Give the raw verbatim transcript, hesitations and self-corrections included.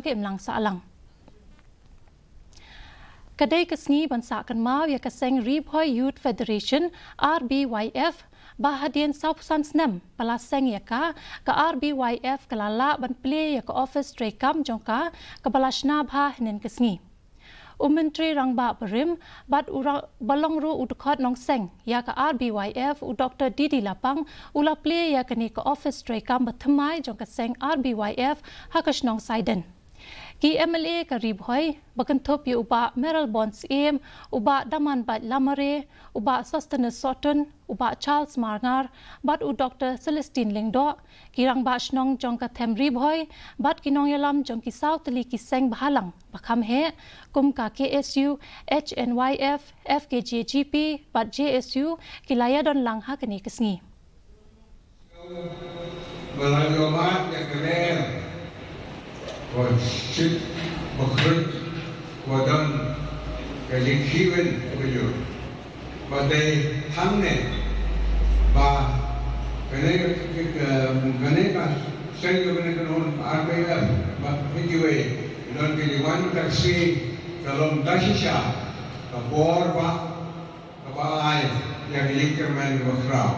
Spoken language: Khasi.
ka imlang sahlang. Ka dei ka sngi ban sah kynmaw ïa ka seng Ri Bhoi Youth Federation, R B Y F, ba hadien sawphew san snem ba la seng ïa ka, ka R B Y F ka la lah ban plie ïa ka office treikam jong ka, kaba la shna bha hynnin ka sngi. U Myntri Rangbah barim bad u ra-, ba long ruh u dkhot nongseng ïa ka R B Y F, u Doktor D D Lapang, u la plie ïa kane ka office treikam ba thymmai jong ka seng R B Y F ha ka shnong Saiden. Ki M L A ka Ri Bhoi, ba kynthup ïa u Bah Mayralborn Syiem, u Bah Damanbait Lamare, u Bah Sosthenes Sohtun, u Bah Charles Marngar, bad u Doktor Celestine Lyngdoh, ki rangbah shnong jong ka them Ri Bhoi, bad ki nongïalam jong ki saw tylli ki seng bhalang ba kham heh, kum ka K S U, H N Y F, F K J G P, bad J S U, ki la ïadon lang ha kane ka sngi. Ba la ïoh mad ïa ka lyer ba shit ba khruit ba don ka jingkhih win ba ïoh. Ba dei hangne ba kane ka, ka, ka, kane ka seng ka, kane ka non R B F ba phi kiwei don ki liwan ka sngi ka long da shisha ka bor ba kaba ai ïa ka jingkyrmen kaba khraw.